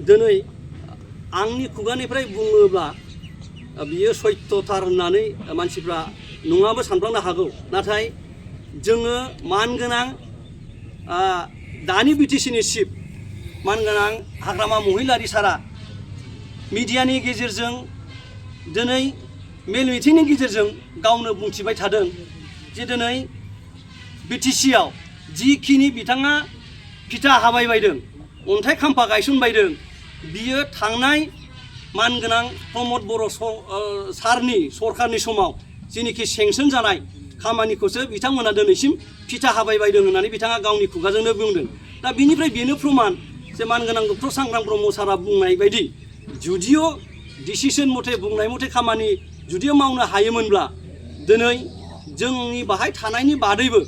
दिनै आंनि खुगानिफ्राय बुङोब्ला बियो सत्यथार होननानै मानसिफ्रा नङाबो सानफ्लांनो हागौ। नाथाय जोङो मानगोनां दानि बिटिसिनि चिफ मानगोनां हाग्रामा महिलारि सारा मिडियानि गेजेरजों दिनै मेल मिथिंनि गेजेरजों गावनो बुंथिबाय थादों जे दिनै बिटिसिआव जिखिनि बिथाङा फिथा हाबायबायदों, अन्थाइ खाम्फा गायसनबायदों, बियो थांनाय मानगोनां प्रमद बर' सारनि सरकारनि समाव जेनिखि सेंसन जानाय खामानिखौसो बिथांमोना दिनैसिम फिथा हाबायबायदों होननानै बिथाङा गावनि खुगाजोंनो बुंदों। दा बिनिफ्राय बेनो प्रमान जे मानगोनां डक्टर सांग्रां ब्रह्म सारा बुंनाय बायदि जुदिअ डिसिसन मथे बुंनाय मथे खामानि जुदिअ मावनो हायोमोनब्ला दिनै जोंनि बाहाय थानायनि बादैबो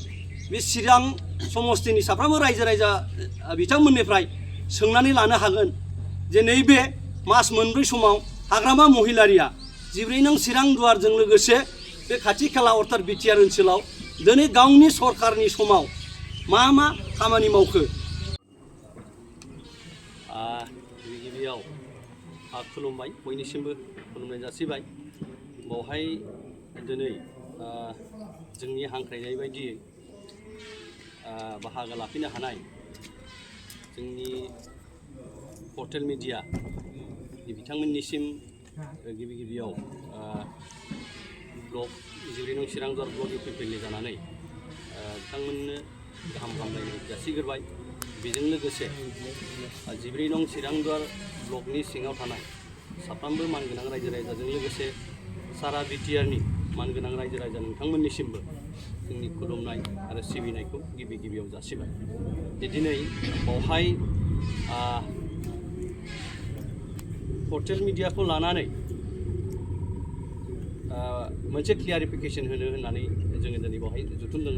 बे चिरां समस्तिनि साफ्रोमबो रायजो राजा बिथांमोननिफ्राय सोंनानै लानो हागोन जे नैबे मास मोनब्रै समाव हाग्रामा महिलारिया 14 नं चिरां दुवारजों लोगोसे बे खाथि खाला अर्थात बिटिआर ओनसोलाव दिनै गावनि सरकारनि समाव मा मा खामानि मावखो। गिबियाव खुलुमबाय, बयनिसिमबो खुलुमनाय जासिबाय। बावहाय दिनै जोंनि हांख्रायनाय बायदियै बाहागो लाफैनो हानाय जोंनि पर्टेल मिडिया बिथांमोननिसिम गिबियाव ब्लक 14 नं चिरां दुवार ब्लक इउपिपिएलनि जानानै बिथांमोननो गाहाम हामलायनाय जासिग्रोबाय। बेजों लोगोसे 14 नं चिरां दुवार ब्लकनि सिङाव थानाय साफ्रोमबो मानगोनां रायजो राजाजों लोगोसे सारा बिटिआरनि मानगोनां रायजो राजा नोंथांमोननिसिमबो जोंनि खुलुमनाय आरो सिबिनायखौ गिबियाव जासिबाय। दिनै बावहाय पर्टेल मिडियाखौ लानानै मोनसे क्लियारिफिकेसन होननानै जोङो दिनै बावहाय जुथुमदों।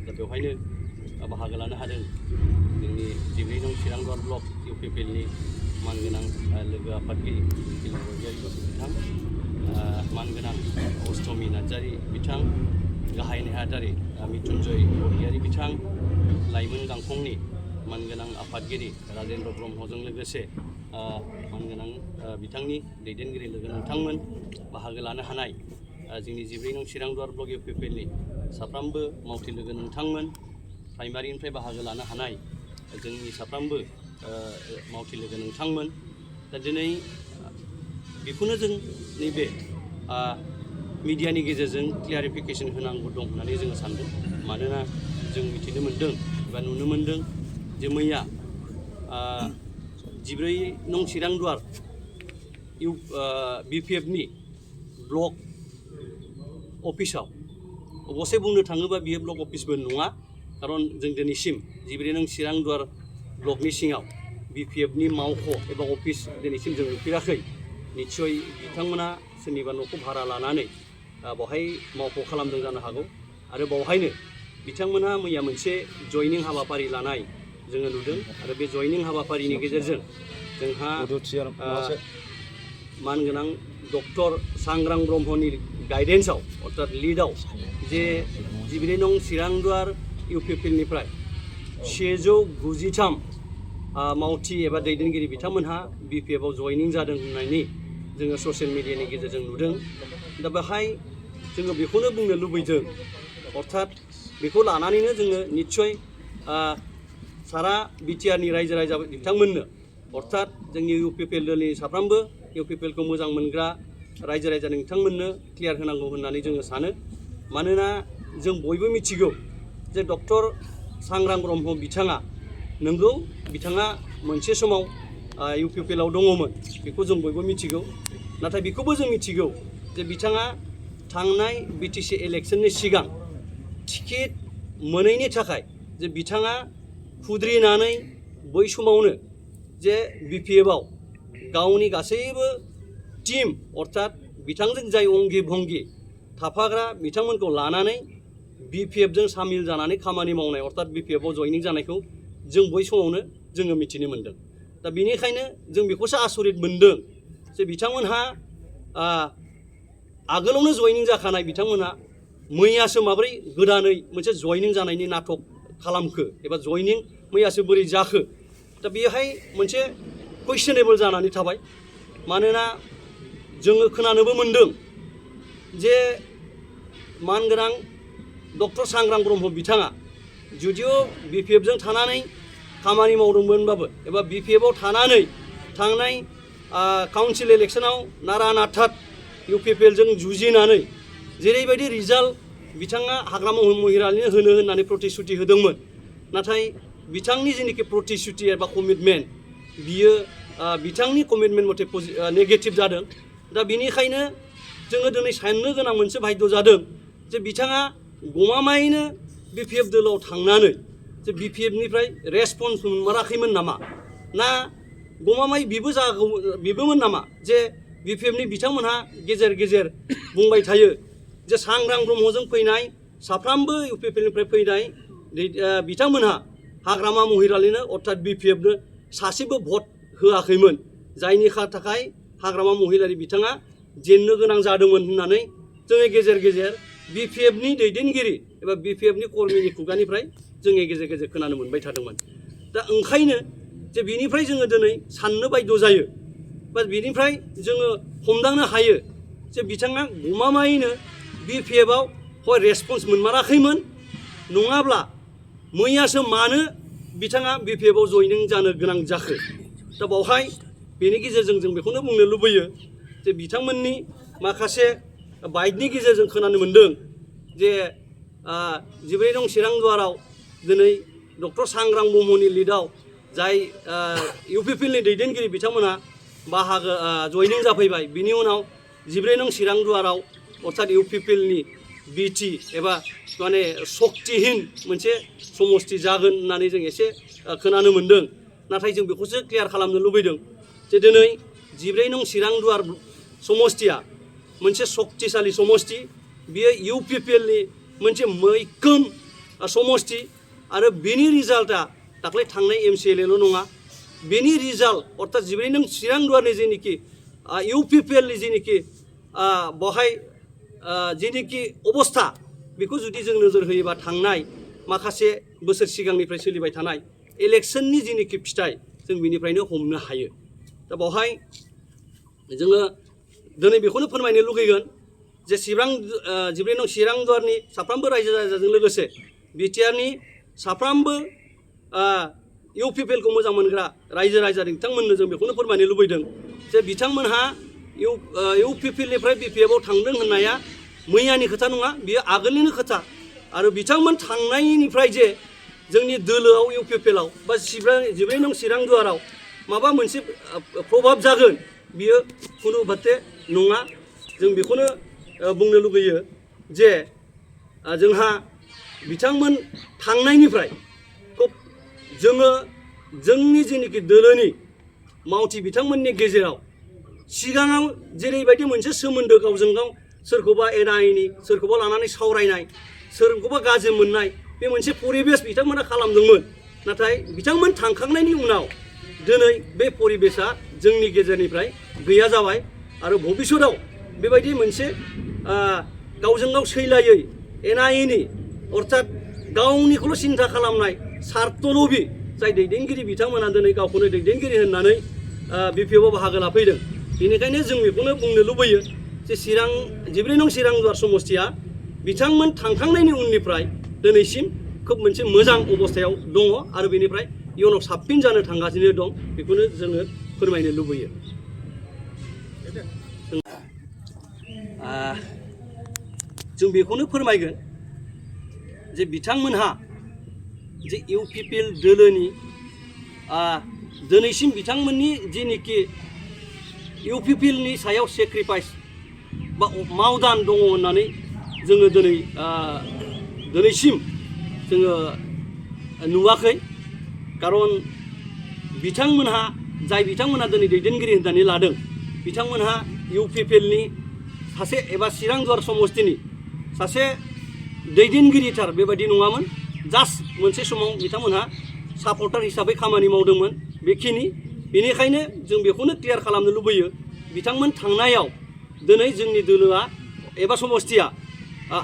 दा बेवहायनो बाहागो लानो हादों जोंनि 14 नं चिरां दुवार ब्लक इउपिपिएलनि मानगोनां लोगो आफादगिरि बिथां, मानगोनां अष्टमी नार्जारी बिथां, गाहाय नेहाथारि मिथुनजय बरगयारी बिथां, लाइमोन गांखंनि मानगोनां आफादगिरि राजेन्द्र ब्रह्मजों लोगोसे मानगोनां बिथांनि दैदेनगिरि लोगो नोंथांमोन, बाहागो लानो हानाय जोंनि 14 नं चिरां दुवार ब्लक इउपिपिएलनि साफ्रोमबो मावथि लोगो नोंथांमोन, प्राइमारिनिफ्राय बाहागो लानो हानाय जोंनि साफ्रोमबो मावथि लोगो नोंथांमोन। दा दिनै बेखौनो जों नैबे मिडियानि गेजेरजों क्लियारिफिकेसन होनांगौ दं होननानै जोङो सानदों। मानोना जों मिथिनो मोन्दों एबा नुनो मोन्दों जे मैया 14 नं चिरां दुवार बिपिएफनि ब्लक अफिसाव अबसे बुंनो थाङोबा बियो ब्लक अफिसबो नङा, खारन जों दिनैसिम 14 नं चिरां दुवार ब्लकनि सिङाव बिपिएफनि मावख' एबा अफिस दिनैसिम जों नुफेराखै। निस्सय बिथांमोना सोरनिबा न'खौ भारा लानानै बावहाय मावख' खालामदों जानो हागौ आरो बावहायनो बिथांमोनहा मैया मोनसे जयनिं हाबाफारि लानाय जोङो नुदों आरो बे जयनिं हाबाफारिनि गेजेरजों जोंहा मानगोनां डक्टर सांग्रां ब्रह्मनि गाइडेन्सआव अर्थात लिडआव जे 14 नं चिरां दुवार इउपिपिएलनिफ्राय 193 मावथि एबा दैदेनगिरि बिथांमोनहा बिपिएफआव जयनिं जादों होननानै जोङो ससियेल मिडियानि गेजेरजों नुदों। दा बेहाय जोङो बेखौनो बुंनो लुबैदों, अर्थात बेखौ लानानैनो जोङो निस्सय सारा बिटिआरनि रायजो राजा बिथांमोननो अर्थात जोंनि इउपिपिएलनि साफ्रोमबो इउपिपिएलखौ मोजां मोनग्रा रायजो राजा नोंथांमोननो क्लियार होनांगौ होननानै जोङो सानो। मानोना जों बयबो मिथिगौ जे डक्टर सांग्रां ब्रह्म बिथाङा नंगौ बिथाङा मोनसे समाव इउपिपिएलआव दङमोन, बेखौ जों बयबो मिथिगौ। नाथाय बेखौबो जों मिथिगौ जे बिथाङा थांनाय बिटिसि इलेक्सननि सिगां टिकेट मोनैनि थाखाय जे बिथाङा खुद्रिनानै बै समावनो जे बिपिएफआव गावनि गासैबो टीम अर्थात बिथांजों जाय अंगि भंगि थाफाग्रा बिथांमोनखौ लानानै बिपिएफजों सामिल जानानै खामानि मावनाय अर्थात बिपिएफआव जयनिं जानायखौ जों बै समावनो जोङो मिथिनो मोन्दों। दा बेनिखायनो जों बेखौसो आसरित मोन्दों जे बिथांमोनहा आगोलावनो जयनिं जाखानाय बिथांमोनहा मैयासो माब्रै गोदानै मोनसे जयनिं जानायनि नाटक खालामखो एबा जयनिं मैयासो बोरै जाखो। दा बेहाय मोनसे कुइसनेबल जानानै थाबाय मानोना जोङो खोनानोबो मोनदों जे मानगोनां डक्टर सांग्रां ब्रह्म बिथाङा जुदिअ BPF जों थानानै खामानि मावदोंमोनबाबो एबा BPF आव थानानै थांनाय काउन्सिल इलेक्सनाव नारा नाथात UPPL जों जुजिनानै जेरैबायदि रिजाल्ट बिथाङा हाग्रामा महिलारिनो होनो होननानै प्रतिश्रुति होदोंमोन नाथाय बिथांनि जेनिखि प्रतिश्रुति एबा कमिटमेन्ट बियो बिथांनि कमिटमेन्ट मथे नेगेटिभ जादों दा बेनिखायनो जोङो दिनै साननो गोनां मोनसे बाध्य जादों जे बिथाङा गमामायैनो BPF दोलोआव थांनानै जे BPF निफ्राय रेसपन्स मोनाखैमोन नामा ना गमामायै बिबोमोन नामा जे BPF नि बिथांमोनहा गेजेर गेजेर बुंबाय थायो जे सांग्रां ब्रह्मजों फैनाय साफ्रोमबो UPPL निफ्राय फैनाय बिथांमोनहा हाग्रामा महिलारिनो अर्थात BPF नो सासेबो भट होआखैमोन जायनि थाखाय हाग्रामा महिलारि बिथाङा जेननो गोनां जादोंमोन होननानै जोङो गेजेर गेजेर BPF नि दैदेनगिरि एबा BPF नि कर्मिनि खुगानिफ्राय जोङो गेजेर गेजेर खोनानो मोनबाय थादोंमोन दा ओंखायनो जे बिनिफ्राय जोङो दिनै साननो बाध्य जायो बा बिनिफ्राय जोङो हमदांनो हायो जे बिथाङा गमामायैनो BPF आव हय रेसपन्स मोनमाराखैमोन नङाब्ला मैयासो मानो बिथाङा BPF आव जयनिं जानो गोनां जाखो दा बावहाय बेनि गेजेरजों जों बेखौनो बुंनो लुबैयो जे बिथांमोननि माखासे बाइटनि गेजेरजों खोनानो मोनदों जे 12 नं चिरांदुवाराव दिनै डक्टर सांग्रां ब्रह्मनि लिडआव जाय UPPL नि दैदेनगिरि बिथांमोना बाहागो जयनिं जाफैबाय बिनि उनाव 14 नं चिरांदुवाराव अर्थात UPPL नि BT एबा माने शक्तिहीन मोनसे समष्टि जागोन होननानै जों एसे खोनानो मोनदों नाथाय जों बेखौसो क्लियार खालामनो लुबैदों जे दिनै 14 नं चिरांदुवार समष्टिया मोनसे शक्तिशाली समष्टि बियो UPPL नि मोनसे मैखोम समष्टि आरो बेनि रिजाल्टआ दाख्लै थांनाय MCLA ल' नङा बेनि रिजाल्ट अर्थात 14 नं चिरांदुवारनि जेनिखि UPPL नि जेनिखि बहाय जेनिखि अबस्था बेखौ जुदि जों नोजोर होयोबा थांनाय माखासे बोसोर सिगांनिफ्राय सोलिबाय थानाय इलेक्सननि जेनिखि फिथाइ जों बिनिफ्रायनो हमनो हायो दा बावहाय जोङो दिनै बेखौनो फोरमायनो लुगैगोन जे 14 नं चिरांदुवारनि साफ्रोमबो रायजो राजाजों लोगोसे BTR नि साफ्रोमबो UPPL खौ मोजां मोनग्रा रायजो राजा बिथांमोननो जों बेखौनो फोरमायनो लुबैदों जे बिथांमोनहा UPPL निफ्राय BPF आव थांदों होननाया मैयानि खोथा नङा बियो आगोलनिनो खोथा आरो बिथांमोन थांनायनिफ्राय जे जोंनि दोलोआव UPPL आव बा 14 नं चिरांदुवाराव माबा मोनसे प्रभाब जागोन बियो खुनु बाथे नङा जों बेखौनो बुंनो लुगैयो जे जोंहा बिथांमोन थांनायनिफ्राय खुब जोङो जोंनि जेनिखि दोलोनि मावथि बिथांमोननि गेजेराव सिगाङाव जेरैबायदि मोनसे सोमोन्दो गावजों गाव सोरखौबा एना एनि सोरखौबा लानानै सावरायनाय सोरखौबा गाज्रि मोननाय बे मोनसे परिबेस बिथांमोना खालामदोंमोन नाथाय बिथांमोन थांखांनायनि उनाव दिनै बे परिबेसा जोंनि गेजेरनिफ्राय गैया जाबाय आरो भबिष्यताव बेबायदि मोनसे गावजों गाव सैलायै एना एनि अर्थात गावनिखौल' सिन्था खालामनाय स्वार्थलबि जाय दैदेनगिरि बिथांमोना दिनै गावखौनो दैदेनगिरि होननानै BPF आव बाहागो लाफैदों बेनिखायनो जों बेखौनो बुंनो लुबैयो जे 14 नं चिरांदुवार समष्टिया बिथांमोन थांखांनायनि उननिफ्राय दिनैसिम खोब मोनसे मोजां अबस्थायाव दङ आरो बेनिफ्राय इयुनाव साबसिन जानो थांगासिनो दं बेखौनो जोङो फोरमायनो लुबैयो जों बेखौनो फोरमायगोन जे बिथांमोनहा जे UPPL दोलोनि दिनैसिम बिथांमोननि जेनिखि UPPL नि सायाव सेक्रिफाइस बा मावदान दङ होननानै जोङो दिनैसिम जोङो नुवाखै खारन बिथांमोनहा जाय बिथांमोनहा दिनै दैदेनगिरि होननानै लादों बिथांमोनहा UPPL नि सासे एबा चिरांदुवार समष्टिनि सासे दैदेनगिरिथार बेबायदि नङामोन जास्ट मोनसे समाव बिथांमोनहा सापर्टार हिसाबै खामानि मावदोंमोन बेखिनि बेनिखायनो जों बेखौनो क्लियार खालामनो लुबैयो बिथांमोन थांनायाव दिनै जोंनि दोलोआ एबा समष्टिया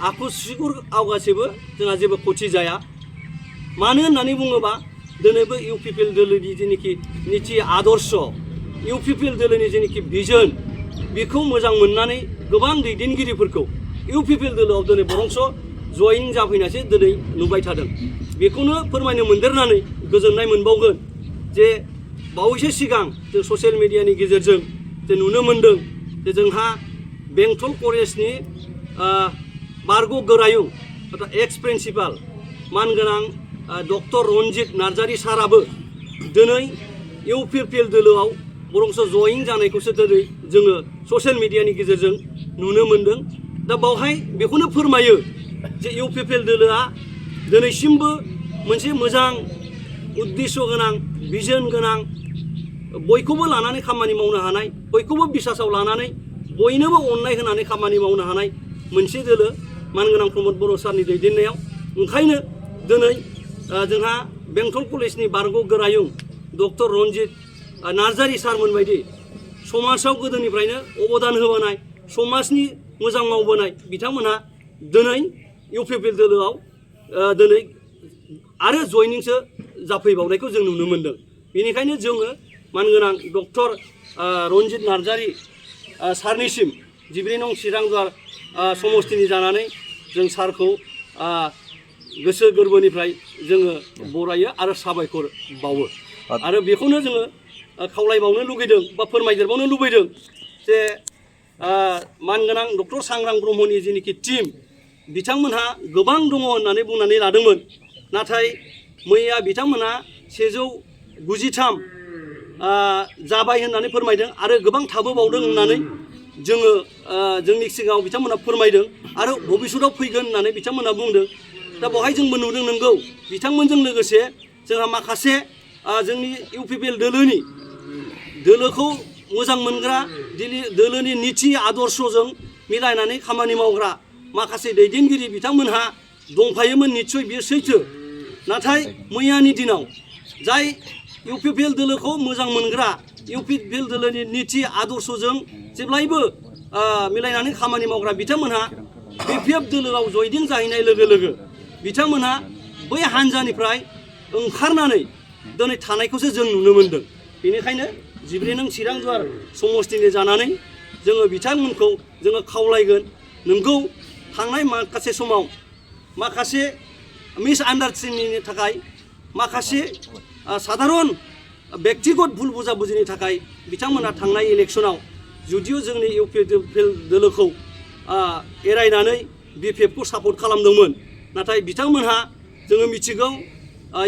आखु सिगुर आवगासेबो जोंहा जेबो खथि जाया मानो होननानै बुङोबा दिनैबो UPPL दोलोनि जेनिखि निथि आदर्श इउपिपिएल दोलोनि जेनाखि भिजन बेखौ मोजां मोननानै गोबां दैदेनगिरिफोरखौ इउपिपिएल दोलोआव दिनै बरंस जयेन जाफैनासो दिनै नुबाय थादों। बेखौनो फोरमायनो मोनदेरनानै गोजोननाय मोनबावगोन जे बावैसो सिगां जों ससियेल मिडियानि गेजेरजों जे नुनो मोन्दों जे जोंहा बेंटल कलेजनि बारग' गोरायुं एक्स प्रिन्सिपाल मानगोनां डक्टर रन्जित नार्जारी साराबो दिनै इउपिपिएल दोलोआव बरंस जयेन जानायखौसो दिनै जोङो ससियेल मिडियानि गेजेरजों नुनो मोन्दों। दा बावहाय बेखौनो फोरमायो जे इउपिपिएल दोलोआ दिनैसिमबो मोनसे मोजां उद्देश्य गोनां भिजन गोनां बयखौबो लानानै खामानि मावनो हानाय बयखौबो बिसासाव लानानै बयनोबो अननाय होनानै खामानि मावनो हानाय मोनसे दोलो मानगोनां प्रमद बर' सारनि दैदेननायाव। ओंखायनो दिनै जोंहा बेंटल कलेजनि बारग' गोरायुं डक्टर रन्जित नार्जारी सारमोन बायदि समाजाव गोदोनिफ्रायनो अबदान होबोनाय समाजनि मोजां मावबोनाय बिथांमोनहा दिनै इउपिपिएल दोलोआव दिनै आरो जयनिंसो जाफैबावनायखौ जों नुनो मोन्दों। बेनिखायनो जोङो मानगोनां डक्टर रन्जित नार्जारी सारनिसिम 12 नं चिरांदुवार समस्तिनि जानानै जों सारखौ गोसो गोरबोनिफ्राय जोङो बरायो आरो साबायखर बावो। आरो बेखौनो जोङो खावलायबावनो लुगैदों बा फोरमायदेरबावनो लुबैदों जे मानगोनां डक्टर सांग्रां ब्रह्मनि जेनाखि टीम बिथांमोनहा गोबां दङ होननानै बुंनानै लादोंमोन, नाथाय मैया बिथांमोनहा 193 जाबाय होननानै फोरमायदों आरो गोबां थाबोबावदों होननानै जोङो जोंनि सिगाङाव बिथांमोनहा फोरमायदों आरो भबिष्यताव फैगोन होननानै बिथांमोनहा बुंदों। दा बेवहाय जोंबो नुदों नंगौ बिथांमोनजों लोगोसे जोंहा माखासे जोंनि इउपिपिएल दोलोखौ मोजां मोनग्रा दोलोनि नीति आदर्शजों मिलायनानै खामानि मावग्रा माखासे दैदेनगिरि बिथांमोनहा दंफायोमोन, निस्सय बियो सैथो। नाथाय मैयानि दिनाव जाय इउपिपिएल दोलोखौ मोजां मोनग्रा इउपिपिएल दोलोनि नीति आदर्शजों जेब्लायबो मिलायनानै खामानि मावग्रा बिथांमोनहा बिपिएफ दोलोआव जयेन जाहैनाय लोगो लोगो बिथांमोनहा बै हान्जानिफ्राय ओंखारनानै दिनै थानायखौसो जों नुनो मोन्दों। बेनिखायनो 12 नं चिरांदुवार समस्तिनि जानानै जोङो बिथांमोनखौ जोङो खावलायगोन, नोंगौ थांनाय माखासे समाव माखासे मिसआन्डारस्टेन्डिंनि थाखाय माखासे साधारन व्यक्तिगत भुल बुजाबुजिनि थाखाय बिथांमोनहा थांनाय इलेक्सनाव जुदियो जोंनि इउपिपिएल दोलोखौ एरायनानै बिपिएफखौ सापर्ट खालामदोंमोन, नाथाय बिथांमोनहा जोङो मिथिगौ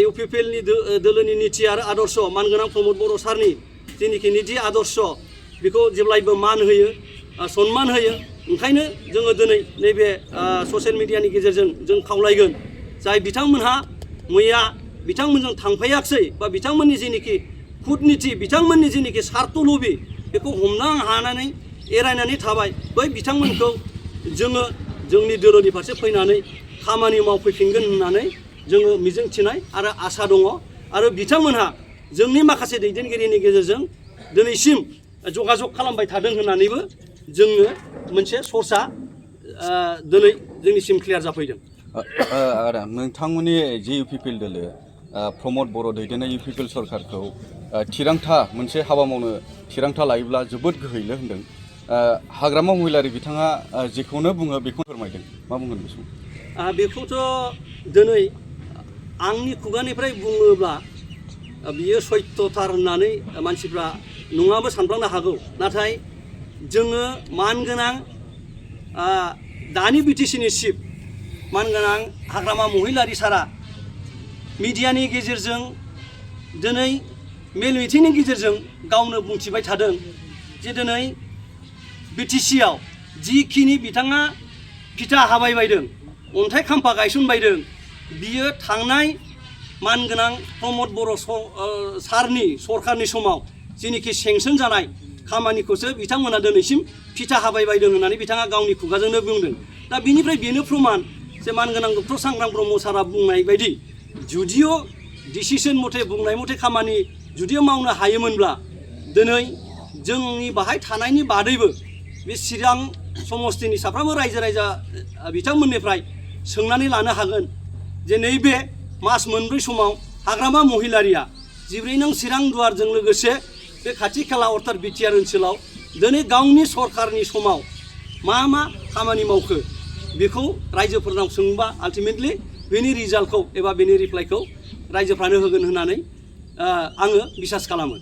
इउपिपिएलनि दोलोनि नीति आरो आदर्श मानगोनां प्रमद बर' सारनि जेनाखि नीति आदर्श बेखौ जेब्लायबो मान होयो, सन्मान होयो। ओंखायनो जोङो दिनै नैबे ससियेल मिडियानि गेजेरजों जों खावलायगोन जाय बिथांमोनहा मैया बिथांमोनजों थांफायाखसै बा बिथांमोननि जेनाखि कुटनीति बिथांमोननि जेनाखि स्वार्थ लबि बेखौ हमनो हानानै एरायनानै थाबाय, बै बिथांमोनखौ जोङो जोंनि दोलोनि फारसे फैनानै खामानि मावफैफिनगोन होननानै जोङो मिजिंथिनाय आरो आसा दङ। आरो बिथांमोनहा जोंनि माखासे दैदेनगिरिनि गेजेरजों दिनैसिम जगाजग खालामबाय थादों होननानैबो जोङो मोनसे सर्सआ दिनै जोंनिसिम क्लियार जाफैदों। आदा नोंथांमोननि जे इउपिपिएल दोलो प्रमद बर' दैदेननाय इउपिपिएल सरकारखौ थिरांथा मोनसे हाबा मावनो थिरांथा लायोब्ला जोबोद गोहैलो होनदों। हाग्रामा महिलारि बिथाङा जेखौनो बुङो बेखौनो फोरमायदों, मा बुंगोन बे समाव? बेखौथ' दिनै आंनि खुगानिफ्राय बुङोब्ला बियो सत्यथार होननानै मानसिफ्रा नङाबो सानफ्लांनो हागौ, नाथाय जोङो मानगोनां दानि बिटिसिनि चिफ मानगोनां हाग्रामा महिलारि सारा मिडियानि गेजेरजों दिनै मेल मिथिंनि गेजेरजों गावनो बुंथिबाय थादों जे दिनै बिटिसिआव जिखिनि बिथाङा फिथा हाबायबायदों, अन्थाइ खाम्फा गायसनबायदों, बियो थांनाय मानगोनां प्रमद बर' सारनि सरकारनि समाव जेनिखि सेंसन जानाय खामानिखौसो बिथांमोना दिनैसिम फिथा हाबायबायदों होननानै बिथाङा गावनि खुगाजोंनो बुंदों। दा बिनिफ्राय बेनो प्रमाण जे मानगोनां डक्टर सांग्रां ब्रह्म सारा बुंनाय बायदि जुदियो डिसिसन मथे बुंनाय मथे खामानि जुदियो मावनो हायोमोनब्ला दिनै जोंनि बाहाय थानायनि बादैबो बे चिरां समस्तिनि साफ्रोमबो रायजो राजा बिथांमोननिफ्राय सोंनानै लानो हागोन जे नैबे मास मोनब्रै समाव हाग्रामा महिलारिया 12 नं चिरांदुवारजों लोगोसे बे खाथि खाला अर्थात बिटिआर ओनसोलाव दिनै गावनि सरकारनि समाव मा मा खामानि मावखो बेखौ रायजोफोरनाव सोंबा आल्टिमेटलि बेनि रिजाल्टखौ एबा बेनि रिप्लाइखौ रायजोफ्रानो होगोन होननानै आङो बिसास खालामो।